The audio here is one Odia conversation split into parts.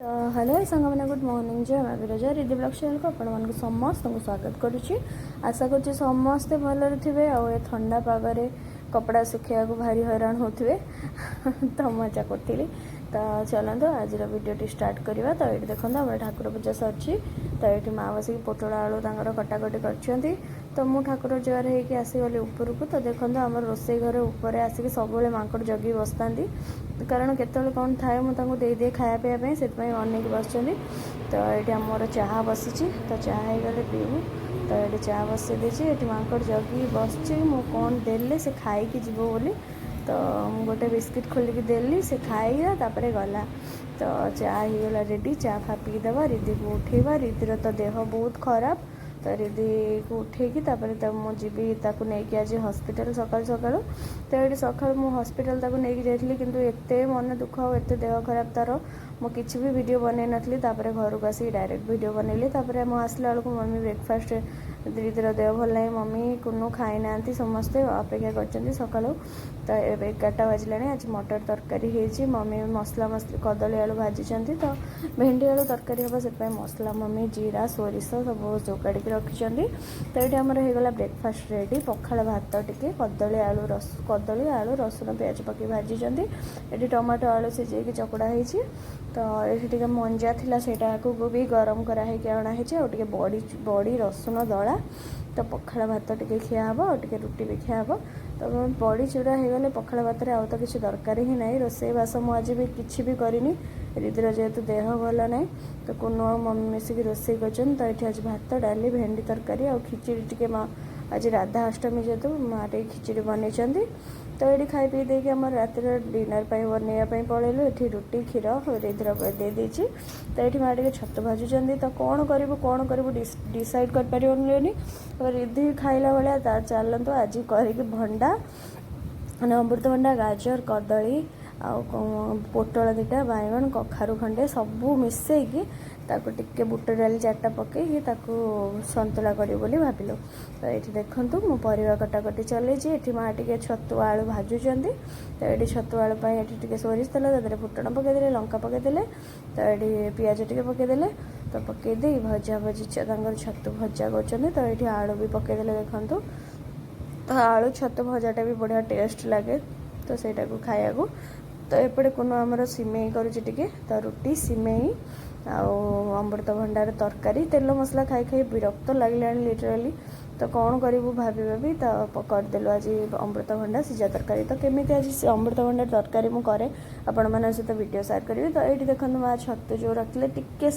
ତ ହ୍ୟାଲୋ ସାଙ୍ଗମାନେ, ଗୁଡ୍ ମର୍ଣ୍ଣିଂ। ଜୟ ମା ବିରଜା। ରିଦି ବ୍ଲଗ୍ ଚ୍ୟାନେଲକୁ ଆପଣମାନଙ୍କୁ ସମସ୍ତଙ୍କୁ ସ୍ୱାଗତ କରୁଛି। ଆଶା କରୁଛି ସମସ୍ତେ ଭଲରେ ଥିବେ ଆଉ ଏ ଥଣ୍ଡା ପାଗରେ କପଡ଼ା ଶୁଖେଇବାକୁ ଭାରି ହଇରାଣ ହେଉଥିବେ। ତ ମଜା କରୁଥିଲି। ତ ଚାଲନ୍ତୁ, ଆଜିର ଭିଡ଼ିଓଟି ଷ୍ଟାର୍ଟ କରିବା। ତ ଏଇଠି ଦେଖନ୍ତୁ, ଆମର ଠାକୁର ପୂଜା ସରିଛି। ତ ଏଇଠି ମା ବସିକି ପୋଟଳ ଆଳୁ ତାଙ୍କର କଟାକଟି କରିଛନ୍ତି। ତ ମୁଁ ଠାକୁର ଜୁହାର ହେଇକି ଆସିଗଲି ଉପରକୁ। ତ ଦେଖନ୍ତୁ, ଆମର ରୋଷେଇ ଘର ଉପରେ ଆସିକି ସବୁବେଳେ ମାଙ୍କଡ଼ ଜଗି ବସିଥାନ୍ତି, କାରଣ କେତେବେଳେ କ'ଣ ଥାଏ, ମୁଁ ତାଙ୍କୁ ଦେଇଦିଏ ଖାଇବା ପିଇବା ପାଇଁ, ସେଥିପାଇଁ ଅନେଇକି ବସିଛନ୍ତି। ତ ଏଇଠି ଆମର ଚାହା ବସିଛି। ତ ଚାହା ହେଇଗଲେ ପିଇବୁ। ତ ଏଇଠି ଚାହା ବସେଇ ଦେଇଛି। ଏଠି ମାଙ୍କଡ଼ ଜଗିକି ବସିଛି, ମୁଁ କ'ଣ ଦେଲେ ସେ ଖାଇକି ଯିବ ବୋଲି। ତ ମୁଁ ଗୋଟେ ବିସ୍କିଟ୍ ଖୋଲିକି ଦେଲି, ସେ ଖାଇଲା, ତାପରେ ଗଲା। ତ ଚା ହେଇଗଲା ରେଡ଼ି। ଚା ଫା ପିଇଦେବା, ରିଦିକୁ ଉଠେଇବା। ରିଦିର ତ ଦେହ ବହୁତ ଖରାପ। ତ ରିଦିକୁ ଉଠେଇକି ତାପରେ ତ ମୁଁ ଯିବି ତାକୁ ନେଇକି ଆଜି ହସ୍ପିଟାଲ ସକାଳୁ ସକାଳୁ। ତ ଏଇଠି ସକାଳୁ ମୁଁ ହସ୍ପିଟାଲ ତାକୁ ନେଇକି ଯାଇଥିଲି, କିନ୍ତୁ ଏତେ ମନ ଦୁଃଖ ଆଉ ଏତେ ଦେହ ଖରାପ ତାର, ମୁଁ କିଛି ବି ଭିଡ଼ିଓ ବନେଇ ନଥିଲି। ତାପରେ ଘରକୁ ଆସିକି ଡାଇରେକ୍ଟ ଭିଡ଼ିଓ ବନେଇଲି। ତାପରେ ମୁଁ ଆସିଲା ବେଳକୁ ମମି ବ୍ରେକଫାଷ୍ଟ, ଦିଦିର ଦେହ ଭଲ ନାହିଁ, ମମି କୁନୁ ଖାଇନାହାନ୍ତି, ସମସ୍ତେ ଅପେକ୍ଷା କରିଛନ୍ତି ସକାଳୁ। ତ ଏବେ 11ଟା ବାଜିଲାଣି। ଆଜି ମଟର ତରକାରୀ ହେଇଛି। ମମି ମସଲା ମସଲି କଦଳୀ ଆଳୁ ଭାଜିଛନ୍ତି। ତ ଭେଣ୍ଡି ଆଳୁ ତରକାରୀ ହେବ, ସେଥିପାଇଁ ମସଲା ମମି ଜିରା, ସୋରିଷ ସବୁ ଯୋଗାଡ଼ିକି ରଖିଛନ୍ତି। ତ ଏଇଠି ଆମର ହେଇଗଲା ବ୍ରେକଫାଷ୍ଟ ରେଡ଼ି। ପଖାଳ ଭାତ ଟିକେ କଦଳୀ ଆଳୁ ରସ, କଦଳୀ ଆଳୁ, ରସୁଣ, ପିଆଜ ପକାଇ ଭାଜିଛନ୍ତି। ଏଠି ଟମାଟୋ ଆଳୁ ସିଝେଇକି ଚକଡ଼ା ହେଇଛି। ତ ଏଠି ଟିକେ ମଞ୍ଜା ଥିଲା, ସେଇଟାକୁ ବି ଗରମ କରାହେଇକି ଅଣା ହେଇଛି। ଆଉ ଟିକେ ବଡ଼ି, ବଡ଼ି ରସୁଣ ଦଳା। ତ ପଖାଳ ଭାତ ଟିକେ ଖିଆ ହେବ ଆଉ ଟିକେ ରୁଟି ବି ଖିଆ ହେବ। ତ ବଡ଼ି ଚୁରା ହେଇଗଲେ ପଖାଳ ଭାତରେ ଆଉ ତ କିଛି ଦରକାର ହିଁ ନାହିଁ। ରୋଷେଇ ବାସ ମୁଁ ଆଜି ବି କିଛି ବି କରିନି। ରିଦିର ଯେହେତୁ ଦେହ ଭଲ ନାହିଁ, ତ କୁନୁ ଆଉ ମମି ମିଶିକି ରୋଷେଇ କରିଛନ୍ତି। ତ ଏଠି ଆଜି ଭାତ, ଡାଲି, ଭେଣ୍ଡି ତରକାରୀ ଆଉ ଖିଚିଡ଼ି ଟିକେ। ମା ଆଜି ରାଧା ଅଷ୍ଟମୀ ଯେହେତୁ, ମା ଟିକେ ଖିଚିଡ଼ି ବନେଇଛନ୍ତି। ତ ଏଇଠି ଖାଇ ପିଇ ଦେଇକି ଆମର ରାତିର ଡିନର୍ ପାଇଁ ବନେଇବା ପାଇଁ ପଳେଇଲୁ। ଏଠି ରୁଟି, କ୍ଷୀର ରିଦିର ଦେଇଦେଇଛି। ତ ଏଇଠି ମା ଟିକେ ଛତୁ ଭାଜୁଛନ୍ତି। ତ କ'ଣ କରିବୁ କ'ଣ କରିବୁ ଡିସାଇଡ଼୍ କରିପାରିବନି। ତ ରିଧି ଖାଇଲା ଭଳିଆ ତା ଚାଲନ୍ତୁ ଆଜି କରିକି ଭଣ୍ଡା, ମାନେ ଅମୃତଭଣ୍ଡା, ଗାଜର, କଦଳୀ ଆଉ ପୋଟଳ ଦୁଇଟା, ବାଇଗଣ, କଖାରୁ ଖଣ୍ଡେ ସବୁ ମିଶେଇକି ତାକୁ ଟିକେ ବୁଟ ଡାଲି ଚାରିଟା ପକେଇକି ତାକୁ ସନ୍ତୁଳା କରିବୁ ବୋଲି ଭାବିଲୁ। ତ ଏଇଠି ଦେଖନ୍ତୁ, ମୁଁ ପରିବା କଟାକଟି ଚଲେଇଛି। ଏଠି ମା ଟିକେ ଛତୁ ଆଳୁ ଭାଜୁଛନ୍ତି। ତ ଏଇଠି ଛତୁ ଆଳୁ ପାଇଁ ଏଠି ଟିକେ ସୋରିଷ ତେଲ, ତା ଦେହରେ ଫୁଟଣ ପକେଇଦେଲେ, ଲଙ୍କା ପକେଇଦେଲେ। ତ ଏଠି ପିଆଜ ଟିକେ ପକେଇଦେଲେ। ତ ପକେଇ ଦେଇ ଭଜା ଭଜି ତାଙ୍କର ଛତୁ ଭଜା କରୁଛନ୍ତି। ତ ଏଇଠି ଆଳୁ ବି ପକେଇଦେଲେ ଦେଖନ୍ତୁ। ତ ଆଳୁ ଛତୁ ଭଜାଟା ବି ବଢ଼ିଆ ଟେଷ୍ଟ ଲାଗେ, ତ ସେଇଟାକୁ ଖାଇବାକୁ। ତ ଏପଟେ କୁନୁ ଆମର ସିମେଇ କରୁଛି ଟିକେ। ତ ରୁଟି, ସିମେଇ ଆଉ ଅମୃତଭଣ୍ଡାର ତରକାରୀ। ତେଲ ମସଲା ଖାଇ ଖାଇ ବିରକ୍ତ ଲାଗିଲାଣି ଲିଟରାଲି। ତ କ'ଣ କରିବୁ ଭାବି ଭାବି ତ କରିଦେଲୁ ଆଜି ଅମୃତଭଣ୍ଡା ସିଝା ତରକାରୀ। ତ କେମିତି ଆଜି ସେ ଅମୃତଭଣ୍ଡା ତରକାରୀ ମୁଁ କରେ, ଆପଣମାନଙ୍କ ସହିତ ଭିଡ଼ିଓ ସେୟାର କରିବି। ତ ଏଇଠି ଦେଖନ୍ତୁ, ମା ଛତୁ ଯେଉଁ ରଖିଥିଲେ, ଟିକେ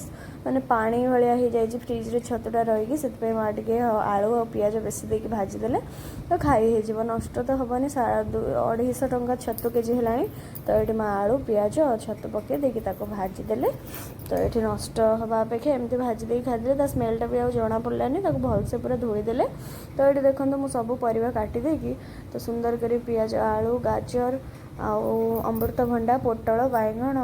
ମାନେ ପାଣି ଭଳିଆ ହେଇଯାଇଛି ଫ୍ରିଜରେ ଛତୁଟା ରହିକି। ସେଥିପାଇଁ ମା ଟିକେ ଆଳୁ ଆଉ ପିଆଜ ବେଶୀ ଦେଇକି ଭାଜିଦେଲେ, ତ ଖାଇ ହେଇଯିବ, ନଷ୍ଟ ତ ହେବନି। 250 ଟଙ୍କା ଛତୁ କେଜି ହେଲାଣି। ତ ଏଇଠି ମା ଆଳୁ, ପିଆଜ ଆଉ ଛତୁ ପକାଇ ଦେଇକି ତାକୁ ଭାଜିଦେଲେ। ତ ଏଠି ନଷ୍ଟ ହେବା ଅପେକ୍ଷା ଏମିତି ଭାଜି ଦେଇକି ଖାଇଦେଲେ ତା ସ୍ମେଲଟା ବି ଆଉ ଜଣା ପଡ଼ିଲାନି। ତାକୁ ଭଲସେ ପୁରା ଧୋଇଦେଲେ। ତ ଏଇଠି ଦେଖନ୍ତୁ, ମୁଁ ସବୁ ପରିବା କାଟି ଦେଇକି ତ ସୁନ୍ଦର କରି ପିଆଜ, ଆଳୁ, ଗାଜର ଆଉ ଅମୃତଭଣ୍ଡା, ପୋଟଳ, ବାଇଗଣ,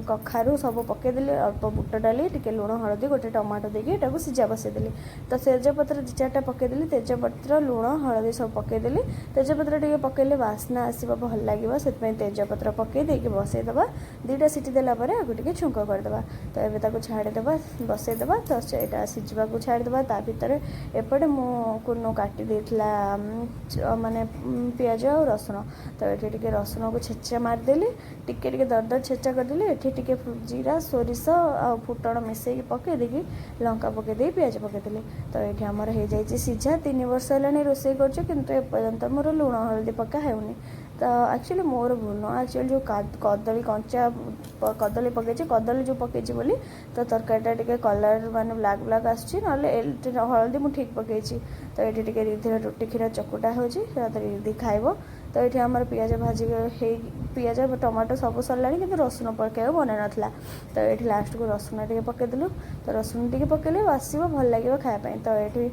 କଖାରୁ ସବୁ ପକାଇଦେଲି। ଅଳ୍ପ ବୁଟ ଡାଲି, ଟିକେ ଲୁଣ, ହଳଦୀ, ଗୋଟେ ଟମାଟୋ ଦେଇକି ଏଟାକୁ ସିଝା ବସେଇଦେଲି। ତ ତେଜପତ୍ର ଦୁଇ ଚାରିଟା ପକାଇଦେଲି। ତେଜପତ୍ର, ଲୁଣ, ହଳଦୀ ସବୁ ପକାଇଦେଲି। ତେଜପତ୍ର ଟିକେ ପକାଇଲେ ବାସ୍ନା ଆସିବ, ଭଲ ଲାଗିବ, ସେଥିପାଇଁ ତେଜପତ୍ର ପକାଇ ଦେଇକି ବସେଇଦେବା। ଦୁଇଟା ସିଟି ଦେଲା ପରେ ଆକୁ ଟିକେ ଛୁଙ୍କ କରିଦେବା। ତ ଏବେ ତାକୁ ଛାଡ଼ିଦେବା, ବସେଇଦେବା। ତ ସେଇଟା ସିଝିବାକୁ ଛାଡ଼ିଦେବା। ତା ଭିତରେ ଏପଟେ ମୁଁ କୁନୁ କାଟି ଦେଇଥିଲା ମାନେ ପିଆଜ ଆଉ ରସୁଣ। ତ ଏଠି ଟିକେ ରସୁଣକୁ ଛେଚା ମାରିଦେଲି, ଟିକେ ଟିକେ ଦରଦର ଛେଚା କରିଦେଲି। ଏଠି ଟିକେ ଜିରା, ସୋରିଷ ଆଉ ଫୁଟଣ ମିଶେଇକି ପକାଇ ଦେଇକି, ଲଙ୍କା ପକାଇ ଦେଇ ପିଆଜ ପକାଇଦେଲି। ତ ଏଇଠି ଆମର ହେଇଯାଇଛି ସିଝା। 3 ବର୍ଷ ହେଲାଣି ରୋଷେଇ କରୁଛୁ, କିନ୍ତୁ ଏପର୍ଯ୍ୟନ୍ତ ମୋର ଲୁଣ ହଳଦୀ ପକା ହେଉନି। ତ ଆକ୍ଚୁଆଲି ମୋର ଭୁଲ ନୁହଁ। ଆକ୍ଚୁଆଲି ଯେଉଁ କଦଳୀ, କଞ୍ଚା କଦଳୀ ପକେଇଛି, କଦଳୀ ଯେଉଁ ପକେଇଛି ବୋଲି ତ ତରକାରୀଟା ଟିକେ କଲର୍ ମାନେ ବ୍ଲାକ୍ ବ୍ଲାକ୍ ଆସୁଛି, ନହେଲେ ହଳଦୀ ମୁଁ ଠିକ୍ ପକେଇଛି। ତ ଏଇଠି ଟିକେ ରିଧିର ରୁଟି କ୍ଷୀର ଚକୁଟା ହେଉଛି, ତାପରେ ରିଧି ଖାଇବ। ତ ଏଇଠି ଆମର ପିଆଜ ଭାଜି ହେଇ, ପିଆଜ ଟମାଟୋ ସବୁ ସରିଲାଣି, କିନ୍ତୁ ରସୁଣ ପକାଇବାକୁ ମନେ ନଥିଲା। ତ ଏଇଠି ଲାଷ୍ଟକୁ ରସୁଣ ଟିକେ ପକେଇଦେଲୁ। ତ ରସୁଣ ଟିକେ ପକେଇଲେ ବାସିବ, ଭଲ ଲାଗିବ ଖାଇବା ପାଇଁ। ତ ଏଇଠି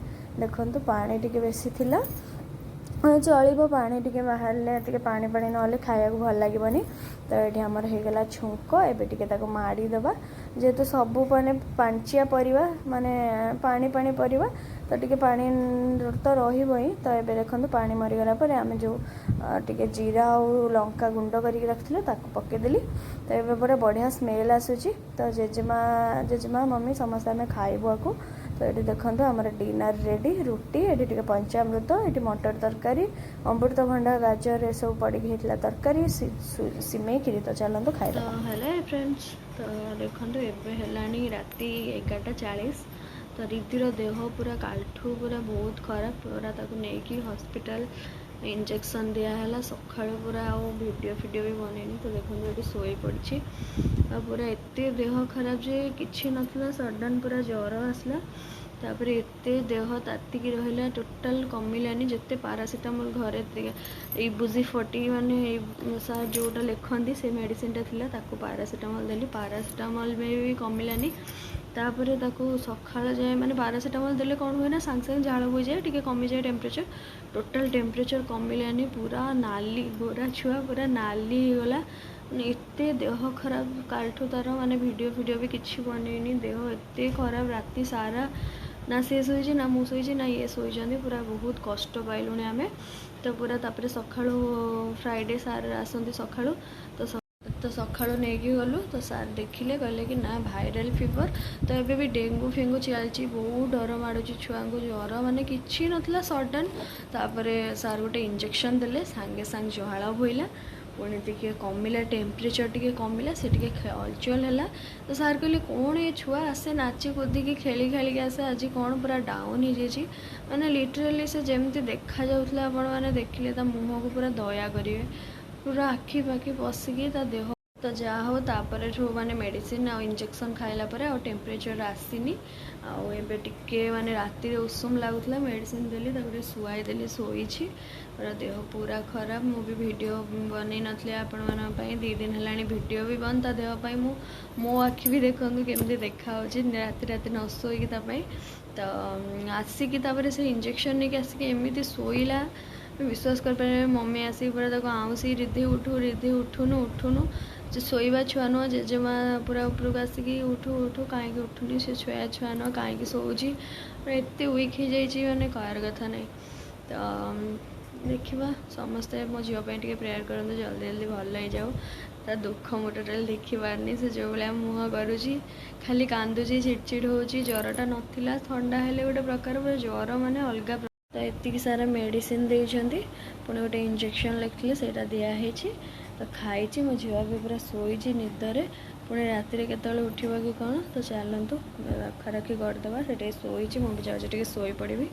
ଦେଖନ୍ତୁ, ପାଣି ଟିକେ ବେଶୀ ଥିଲା, ଚଳିବ। ପାଣି ଟିକେ ବାହାରିଲେ, ଟିକେ ପାଣି ପାଣି ନହେଲେ ଖାଇବାକୁ ଭଲ ଲାଗିବନି। ତ ଏଇଠି ଆମର ହେଇଗଲା ଛୁଙ୍କ। ଏବେ ଟିକେ ତାକୁ ମାଡ଼ିଦେବା। ଯେହେତୁ ସବୁ ମାନେ ପାଞ୍ଚିଆ ପରିବା, ମାନେ ପାଣି ପାଣି ପରିବା, ତ ଟିକେ ପାଣି ତ ରହିବ ହିଁ। ତ ଏବେ ଦେଖନ୍ତୁ, ପାଣି ମରିଗଲା ପରେ ଆମେ ଯେଉଁ ଟିକେ ଜିରା ଆଉ ଲଙ୍କା ଗୁଣ୍ଡ କରିକି ରଖିଥିଲୁ, ତାକୁ ପକେଇଦେଲି। ତ ଏବେ ପୁରା ବଢ଼ିଆ ସ୍ମେଲ୍ ଆସୁଛି। ତ ଜେଜେମା ଜେଜେମା, ମମି ସମସ୍ତେ ଆମେ ଖାଇବୁ ଆକୁ। ତ ଏଠି ଦେଖନ୍ତୁ, ଆମର ଡିନର୍ ରେଡ଼ି। ରୁଟି, ଏଠି ଟିକେ ପଞ୍ଚାମୃତ, ଏଠି ମଟର ତରକାରୀ, ଅମୃତଭଣ୍ଡା, ଗାଜର ଏସବୁ ପଡ଼ିକି ହେଇଥିଲା ତରକାରୀ, ସିମେଇ କ୍ଷୀରି। ତ ଚାଲନ୍ତୁ ଖାଇଦେବା। ତ ହେଲେ ଫ୍ରେଣ୍ଡସ୍, ତ ଦେଖନ୍ତୁ, ଏବେ ହେଲାଣି ରାତି 11:40। ତ ରିଧିର ଦେହ ପୁରା କାଲିଠୁ ପୁରା ବହୁତ ଖରାପ। ପୁରା ତାକୁ ନେଇକି ହସ୍ପିଟାଲ, ଇଞ୍ଜେକ୍ସନ୍ ଦିଆହେଲା ସକାଳୁ। ପୁରା ଆଉ ଭିଡ଼ିଓ ଫିଡ଼ିଓ ବି ବନେଇନି। ତ ଦେଖନ୍ତୁ, ଏଠି ଶୋଇ ପଡ଼ିଛି। ଆଉ ପୁରା ଏତେ ଦେହ ଖରାପ ଯେ କିଛି ନଥିଲା, ସଡ଼ନ୍ ପୁରା ଜ୍ୱର ଆସିଲା। ତାପରେ ଏତେ ଦେହ ତାତିକି ରହିଲା, ଟୋଟାଲ୍ କମିଲାନି। ଯେତେ ପାରାସିଟାମଲ୍ ଘରେ, ଇବୁଜି 40, ମାନେ ସାର୍ ଯେଉଁଟା ଲେଖନ୍ତି, ସେ ମେଡ଼ିସିନଟା ଥିଲା, ତାକୁ ପାରାସିଟାମଲ୍ ଦେଲି। ପାରାସିଟାମଲ୍ ବି କମିଲାନି। ତାପରେ ତାକୁ ସକାଳ ଯାଏଁ, ମାନେ ପାରାସିଟାମଲ୍ ଦେଲେ କ'ଣ ହୁଏ ନା, ସାଙ୍ଗେ ସାଙ୍ଗେ ଝାଳ ବୋହିଯାଏ, ଟିକେ କମିଯାଏ ଟେମ୍ପରେଚର୍। Total temperature କମିଲାନି। ପୁରା ନାଲି, ଗୋରା ଛୁଆ ପୁରା ନାଲି ହେଇଗଲା। ମାନେ ଏତେ ଦେହ ଖରାପ କାଲିଠୁ ତାର, ମାନେ ଭିଡ଼ିଓ ଫିଡ଼ିଓ ବି କିଛି ବନେଇନି। ଦେହ ଏତେ ଖରାପ, ରାତି ସାରା ନା ସେ ଶୋଇଛି, ନା ମୁଁ ଶୋଇଛି, ନା ଇଏ ଶୋଇଛନ୍ତି। ପୁରା ବହୁତ କଷ୍ଟ ପାଇଲୁଣି ଆମେ। ତ ପୁରା ତାପରେ ସକାଳୁ, ଫ୍ରାଇଡ଼େ ସାର୍ ଆସନ୍ତି ସକାଳୁ, ତ ସକାଳୁ ନେଇକି ଗଲୁ। ତ ସାର୍ ଦେଖିଲେ, କହିଲେ କି ନା, ଭାଇରାଲ୍ ଫିଭର୍। ତ ଏବେ ବି ଡେଙ୍ଗୁ ଫେଙ୍ଗୁ ଚାଲିଛି, ବହୁତ ଡର ମାଡ଼ୁଛି ଛୁଆଙ୍କୁ। ଜ୍ୱର ମାନେ କିଛି ନଥିଲା, ସଡ଼ନ୍। ତାପରେ ସାର୍ ଗୋଟେ ଇଞ୍ଜେକ୍ସନ୍ ଦେଲେ, ସାଙ୍ଗେ ସାଙ୍ଗେ ଝାଳ ବୋହିଲା, ପୁଣି ଟିକେ କମିଲା, ଟେମ୍ପରେଚର୍ ଟିକେ କମିଲା, ସେ ଟିକେ ହଲଚଲ ହେଲା। ତ ସାର୍ କହିଲେ, କ'ଣ ଏ ଛୁଆ ଆସେ ନାଚି କୁଦିକି ଖେଳି ଖେଳିକି ଆସେ, ଆଜି କ'ଣ ପୁରା ଡାଉନ୍ ହେଇଯାଇଛି? ମାନେ ଲିଟରାଲି ସେ ଯେମିତି ଦେଖାଯାଉଥିଲା, ଆପଣମାନେ ଦେଖିଲେ ତା ମୁହଁକୁ ପୁରା ଦୟା କରିବେ। ପୁରା ଆଖି ପାଖି ପଶିକି ତା ଦେହ। ତ ଯାହା ହଉ, ତାପରଠୁ ମାନେ ମେଡ଼ିସିନ ଆଉ ଇଞ୍ଜେକ୍ସନ୍ ଖାଇଲା ପରେ ଆଉ ଟେମ୍ପରେଚର୍ ଆସିନି। ଆଉ ଏବେ ଟିକେ ମାନେ ରାତିରେ ଉଷୁମ ଲାଗୁଥିଲା, ମେଡ଼ିସିନ ଦେଲି, ତାକୁ ଟିକେ ଶୁଆଇ ଦେଲି, ଶୋଇଛି। ପୁରା ଦେହ ପୁରା ଖରାପ। ମୁଁ ବି ଭିଡ଼ିଓ ବନେଇ ନଥିଲି ଆପଣମାନଙ୍କ ପାଇଁ। 2 ଦିନ ହେଲାଣି ଭିଡ଼ିଓ ବି ବନ୍ଦ ତା ଦେହ ପାଇଁ। ମୁଁ ମୋ ଆଖି ବି ଦେଖନ୍ତୁ କେମିତି ଦେଖାହେଉଛି, ରାତି ରାତି ନ ଶୋଇକି ତା ପାଇଁ। ତ ଆସିକି ତାପରେ ସେ ଇଞ୍ଜେକ୍ସନ୍ ନେଇକି ଆସିକି ଏମିତି ଶୋଇଲା, ବିଶ୍ୱାସ କରିପାରିବେ, ମମି ଆସିକି ପୁରା ତାକୁ ଆଉଁସି, "ରିଧି ଉଠୁ, ରିଧି, ଉଠୁନୁ, ଉଠୁନୁ।" ସେ ଶୋଇବା ଛୁଆ ନୁହଁ। ଜେଜେମା ପୁରା ଉପରକୁ ଆସିକି, "ଉଠୁ, ଉଠୁ, କାହିଁକି ଉଠୁନି? ସେ ଶୋଇବା ଛୁଆ ନୁହଁ, କାହିଁକି ଶୋଉଛି?" ପୁରା ଏତେ ୱିକ୍ ହେଇଯାଇଛି, ମାନେ କହିବାର କଥା ନାହିଁ। ତ ଦେଖିବା, ସମସ୍ତେ ମୋ ଝିଅ ପାଇଁ ଟିକେ ପ୍ରେୟାର କରନ୍ତୁ, ଜଲ୍ଦି ଜଲ୍ଦି ଭଲ ହେଇଯାଉ। ତା ଦୁଃଖ ମୁଁ ଟୋଟାଲି ଦେଖିପାରୁନି। ସେ ଯେଉଁ ଭଳିଆ ମୁହଁ କରୁଛି, ଖାଲି କାନ୍ଦୁଛି, ଚିଡ଼ଚିଡ଼ ହେଉଛି। ଜ୍ୱରଟା ନଥିଲା, ଥଣ୍ଡା ହେଲେ ଗୋଟେ ପ୍ରକାର, ପୁରା ଜ୍ୱର ମାନେ ଅଲଗା। ତ ଏତିକି ସାରା ମେଡ଼ିସିନ ଦେଇଛନ୍ତି, ପୁଣି ଗୋଟେ ଇଞ୍ଜେକ୍ସନ୍ ଲେଖିଥିଲେ, ସେଇଟା ଦିଆହେଇଛି। ତ ଖାଇଛି। ମୋ ଝିଅ ବି ପୁରା ଶୋଇଛି ନିଦରେ, ପୁଣି ରାତିରେ କେତେବେଳେ ଉଠିବ କି କ'ଣ। ତ ଚାଲନ୍ତୁ, ରଖାରଖି କରିଦେବା। ସେ ଟିକେ ଶୋଇଛି, ମୁଁ ବି ଯାଉଛି ଟିକେ ଶୋଇପଡ଼ିବି।